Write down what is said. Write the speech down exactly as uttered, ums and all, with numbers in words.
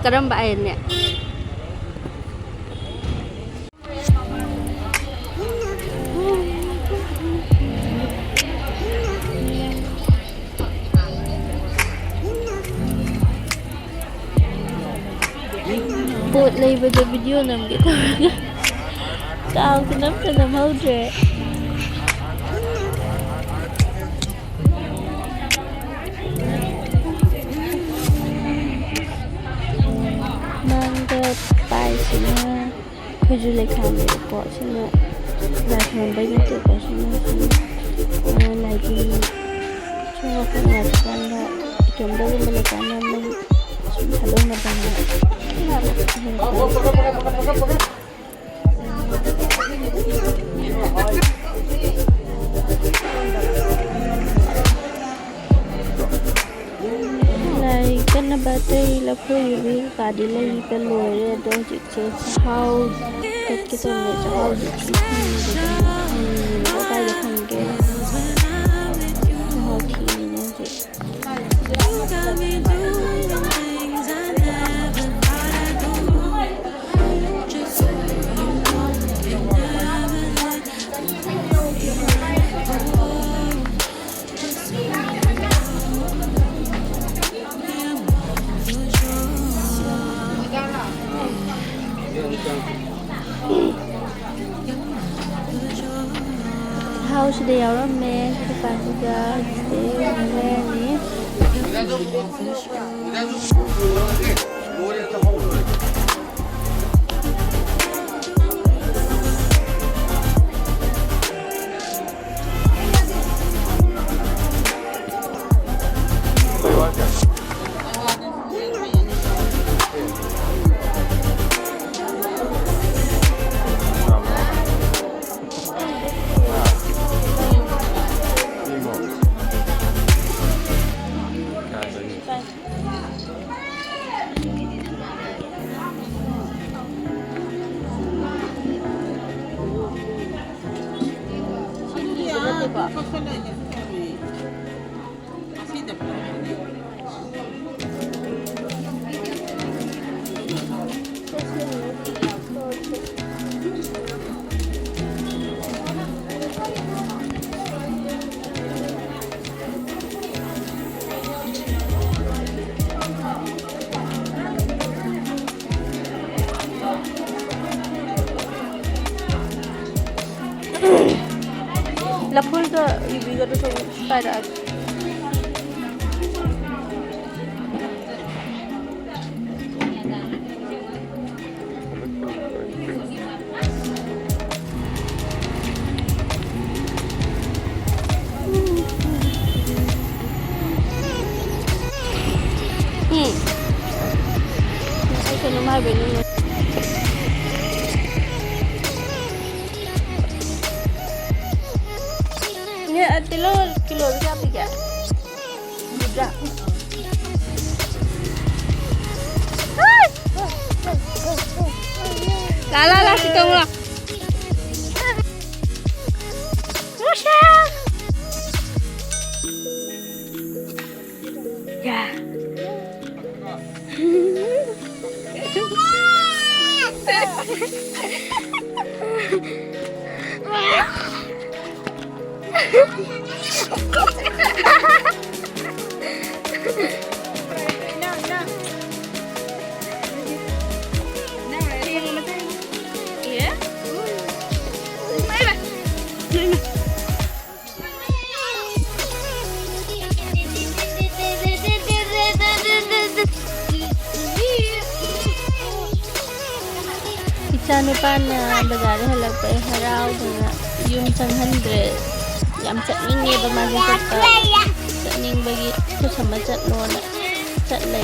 ꯀꯔꯝꯕ ꯑꯥꯏꯟꯅꯦ? ꯄꯣꯠ ꯂꯩꯕꯗ ꯚꯤꯗꯤꯑꯣ ꯅꯝꯒꯦ ꯇꯧꯔꯒ ꯀꯥꯎꯗꯅ ꯑꯝꯇ ꯅꯝꯍꯧꯗ꯭ꯔꯦ꯫ ꯃꯥꯡꯗ ꯄꯥꯏꯁꯤꯅ ꯈꯣꯏꯖꯨ ꯂꯩꯈꯥꯝꯅꯦꯕꯀꯣ꯫ ꯁꯤꯅ ꯂꯥꯏ ꯈꯣꯏꯔꯝꯕꯩ ꯅꯠꯇꯦꯀꯣ꯫ ꯁꯤꯅ ꯁꯨꯝ, ꯑ, ꯂꯥꯏꯙꯤꯕꯤ ꯁꯣꯔ ꯍꯣꯟꯅꯔꯛꯄ ꯀꯥꯟꯗ ꯏꯇꯣꯝꯇꯒꯨꯝꯕ ꯂꯩꯀꯥꯟꯗ ꯃꯩ ꯁꯨꯝ ꯊꯥꯗꯣꯛꯅꯕ ꯍꯥꯏꯅ꯫ ꯂꯥꯏ ꯀꯠꯅꯕ ꯑꯇꯩ ꯂꯐꯣꯏ ꯌꯨꯕꯤ ꯀꯩꯀꯥꯗꯤ ꯂꯩꯕ ꯂꯣꯏꯔꯦ꯫ ꯑꯗꯣ ꯍꯧꯖꯤꯛꯁꯦ ꯆꯥꯛꯍꯥꯎ ꯀꯠꯀꯦ ꯇꯧꯕꯅꯦ꯫ ꯆꯥꯛꯍꯥꯎꯗꯤ ꯊꯤ ꯊꯤꯕꯗ ꯐꯪꯗꯦ꯫ ꯀꯗꯥꯏꯗ ꯐꯪꯒꯦ? ꯆꯥꯛꯍꯥꯎ ꯊꯤꯔꯤꯅꯦ ꯍꯧꯖꯤꯛ꯫ ꯆꯥꯛꯍꯥꯎꯁꯤꯗ ꯌꯥꯎꯔꯝꯃꯦ꯫ ꯗꯨꯀꯥꯟꯁꯤꯗ ꯁꯤꯗꯩ ꯑꯃꯨꯛ ꯂꯩꯔꯅꯤ꯫ ꯂꯐꯣꯏꯒ ꯌꯨꯕꯤꯒꯗꯣ ꯁꯨꯝ ꯄꯥꯏꯔꯛꯑꯒꯦ꯫ ꯎꯝ꯫ ꯉꯁꯥꯏ ꯀꯩꯅꯣꯝ ꯍꯥꯏꯕꯩ ꯅꯤꯡꯉꯨꯔꯦ꯫ ꯏꯅꯦ, ꯑ, ꯇꯤꯜꯍꯧ ꯀꯤꯂꯣꯗ ꯀꯌꯥ ꯄꯤꯒꯦ? ꯍꯨꯝꯐꯨꯇꯔꯥ꯫ ꯂꯥ, ꯂꯥ, ꯂꯥ, ꯁꯤ ꯇꯧꯔꯣ꯫ ꯌꯥ꯫ ꯏꯆꯥ ꯅꯨꯄꯥꯅ ꯕꯖꯥꯔꯗ ꯍꯜꯂꯛꯄ ꯑꯩ ꯍꯔꯥꯎꯗꯅ ꯌꯨꯝ ꯆꯪꯍꯟꯗ꯭ꯔꯦ꯫ ꯌꯥꯝ ꯆꯠꯅꯤꯡꯉꯦꯕ ꯃꯥꯁꯦ ꯆꯠꯄ꯫ ꯆꯠꯅꯤꯡꯕꯒꯤ "ꯈꯨꯁꯝꯃ ꯆꯠꯂꯣꯅ" ꯆꯠꯂꯦ꯫